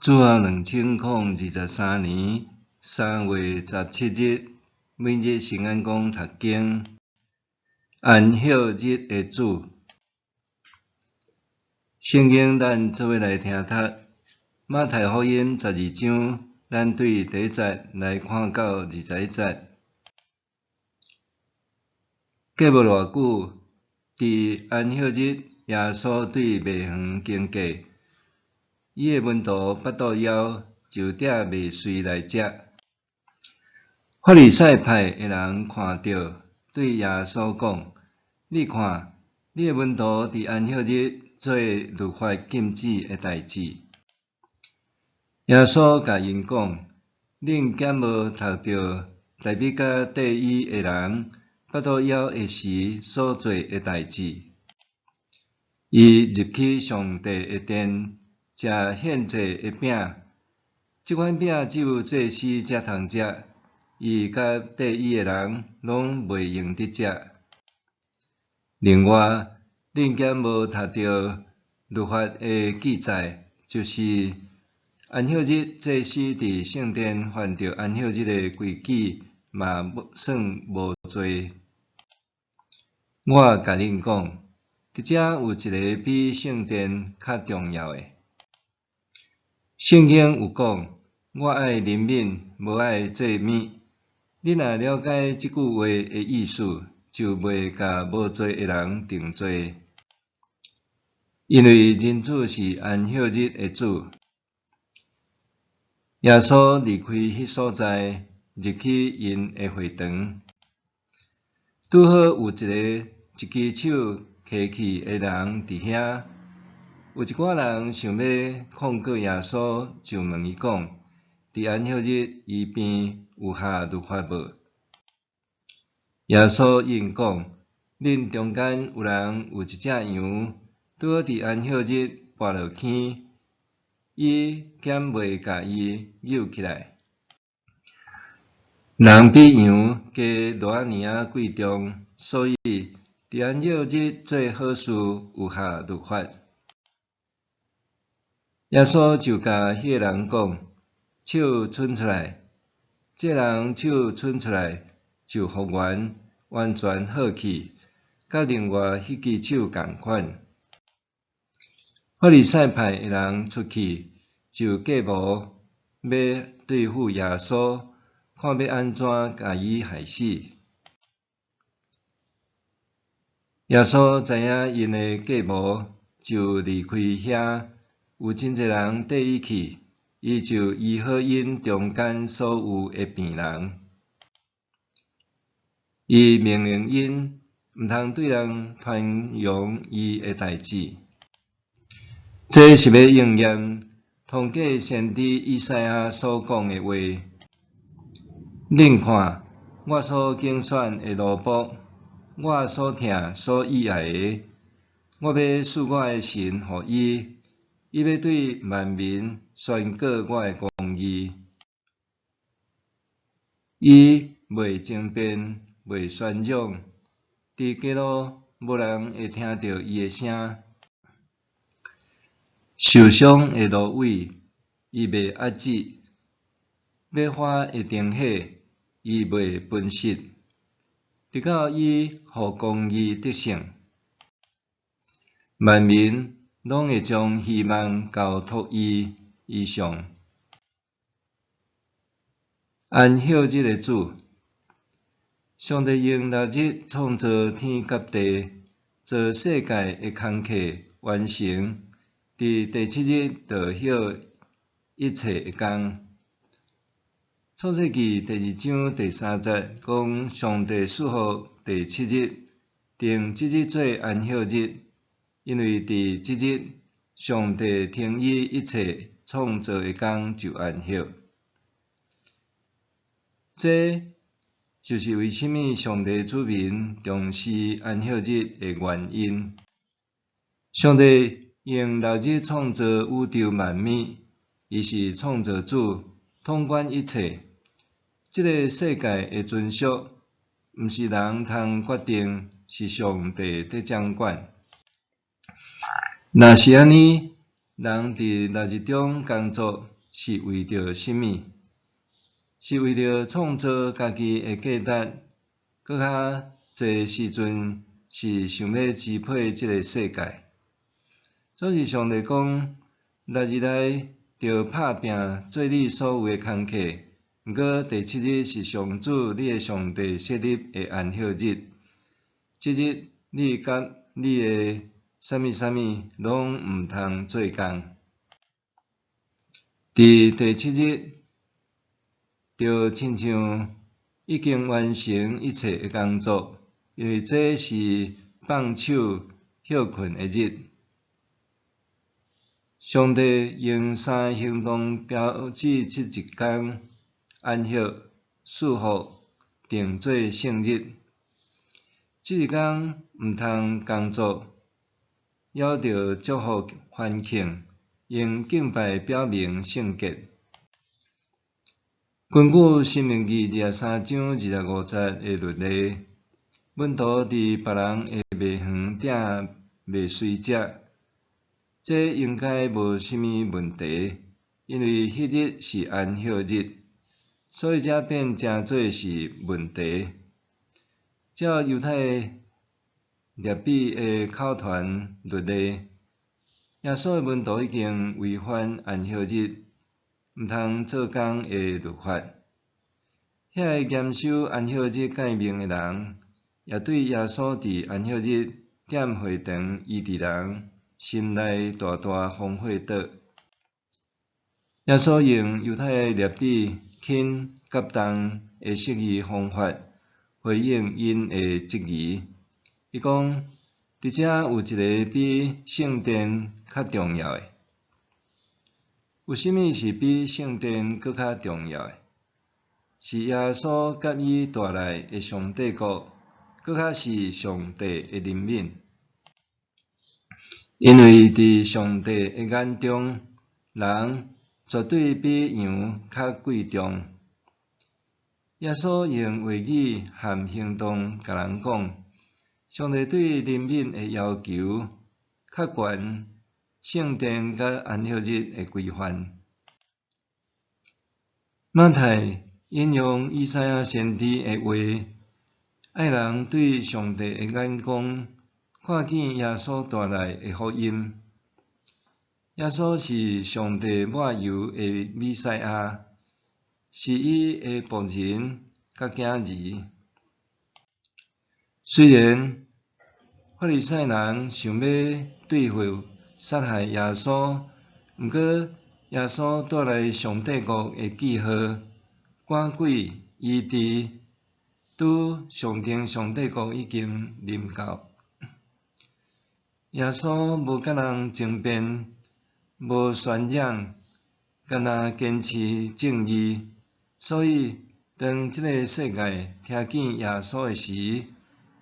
主後2023年3月17日，每日聖安講讀經，安息日的主。聖經咱做伙來聽讀，馬太福音12章，咱對第一節來看到21節。過無偌久，佇安息日，耶穌對麥園經過。伊的門徒腹肚枵，就摘麥穗來食。法利賽派的人看著，對耶穌講：你看，你的門徒佇安息日做律法禁止的代誌。耶穌共𪜶講：恁敢無讀著大衛佮綴伊的人腹肚枵的時所做的代誌？伊入去上帝的殿，食獻祭的餅，這款餅只有祭司才通食，伊佮綴伊的人攏袂用得食。另外，恁敢無讀著律法的記載，就是安息日祭司佇聖殿犯著安息日的規矩，嘛算無罪？我共恁講，佇遮有一个比聖殿較重要的。聖經有講：我愛憐憫，無愛祭物。恁若了解這句話的意思，就袂共無罪的人定罪。因為人子是安息日的主。耶穌離開彼所在，入去𪜶的會堂，拄好有一个一支手瘸去的人佇遐。有一寡人想欲控告耶穌，就問伊講：佇安息日醫病有合律法無？耶穌應講：恁中間有人有一隻羊，拄好佇安息日跋落坑，伊敢袂共伊搝起來？人比羊加偌仔爾仔貴重，所以佇安息日做好事有合律法。耶穌就共彼個人講：手伸出來。這人手伸出來，就復原，完全好去，佮另外彼支手仝款。法利賽派的人出去，就計謀欲對付耶穌，看欲按怎共伊害死。耶穌知影𪜶的計謀，就離開遐。有真濟人綴伊去，伊就醫好𪜶中間所有的病人。伊命令𪜶毋通對人傳揚伊的代誌。這是欲應驗通過先知以賽亞所講的話：恁看，我所揀選的奴僕，我所疼所喜愛的，我欲賜我的神予伊。伊欲對萬民宣告我的公義。伊袂爭辯，袂宣講，佇街路無人會聽著伊的聲。受傷的蘆葦，伊袂壓制；欲發的燈火，伊袂分熄。直到伊予公義得勝，萬民攏會將希望交託伊以上。安息日的主，上帝用六日創造天佮地，做世界的工課完成，佇第七日就歇一切的工。創世記第二章第三節講，上帝賜福第七日，定這日做安息日。因為佇這日，上帝停伊一切創造的工就安息。這就是為啥物上帝子民重視安息日的原因。上帝用六日創造宇宙萬物，伊是創造主，統管一切。這个世界的存續，毋是人通決定，是上帝佇掌管。若是按呢，人佇六日中工作是為著啥物？是為著創造家己的價值，閣較濟時陣是想欲支配這个世界。總是上帝講，六日內著拍拚做你所有的工課，毋過第七日是上主你的上帝設立的安息日，這日你佮你的啥物啥物攏毋通做工。佇第七日，就親像已經完成一切的工作，因為這是放手歇睏的日。上帝用三个行動標誌這一工安息、賜福、定做聖日。這一工毋通工作，猶著祝福歡慶，用敬拜表明聖潔。根據申命記23章25節的律例，門徒佇別人的麥園摘麥穗食，這應該無啥物問題，因為彼日是安息日，所以才變成做是問題。照猶太辣彼的口傳律例，耶穌的門徒已經違反安息日，毋通做工的律法。遐个嚴守安息日誡命的人，也對耶穌佇安息日踮會堂醫治人，心內大大風火倒。耶穌用猶太辣彼輕佮重的釋義方法回應𪜶的質疑。伊講：佇遮有一个比聖殿較重要的。有啥物是比聖殿閣較重要的？是耶穌佮伊帶來的上帝國，閣較是上帝的憐憫。因為佇上帝的眼中，人絕對比羊較貴重。耶穌用話語和行動共人講，上帝對憐憫的要求較懸聖殿佮安息日的規範。馬太引用以賽亞先知的話，愛人對上帝的眼光看見耶穌帶來的福音。耶穌是上帝抹油的彌賽亞，是伊的僕人佮囝兒。雖然法利賽人想欲對付殺害耶穌，毋過耶穌帶來上帝國的記號，趕鬼醫治，拄象徵上帝國已經臨到。耶穌無佮人爭辯，無宣講，干焦堅持正義。所以，當這个世界聽見耶穌的時，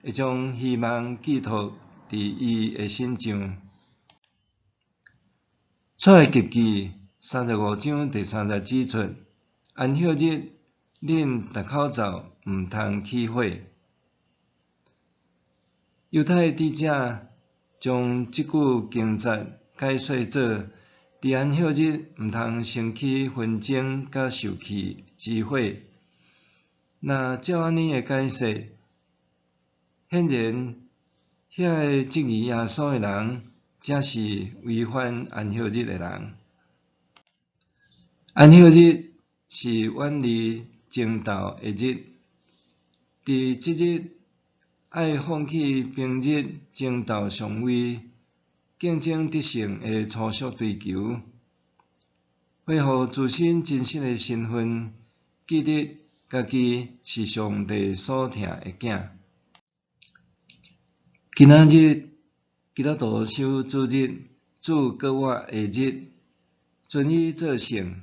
會將希望寄託佇伊的身上。出埃及記35章第3節指出，安息日恁逐口灶毋通起火。猶太智者將這句經節解說做：佇安息日毋通生起紛爭佮受氣之火。若照按呢的解釋，顯然遐个質疑耶穌的人，才是違反安息日的人。安息日是遠離爭鬥的日，佇這日愛放棄平日爭鬥上位、競爭得勝的粗俗追求，恢復自身真實的身份，記得家己是上帝所疼的囝。今仔日基督徒守主日，主復活的日，尊伊做聖。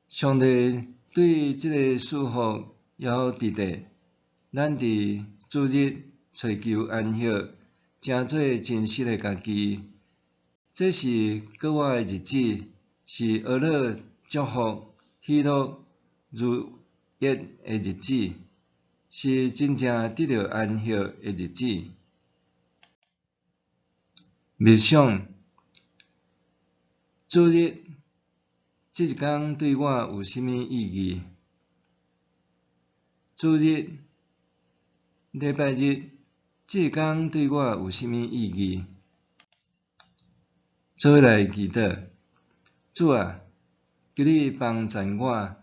上帝對這个賜福猶值得咱佇主日揣求安息，成做真實的家己。這是復活的日子，是呵咾祝福、喜樂如溢的日子，是真正得著安息的日子。默想，主日，這一工對我有啥物意義？主日，禮拜日，這一工對我有啥物意義？做伙來祈禱。主啊，求你幫贊我，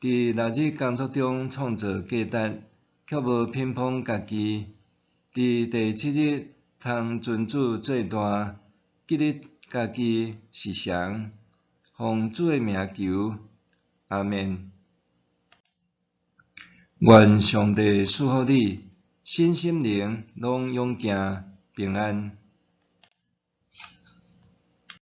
佇六日工作中創造價值，卻無偏頗家己；佇第七日通尊主做大，記得家己是誰。奉主的名求，阿們。願上帝賜福你，身心靈攏勇健平安。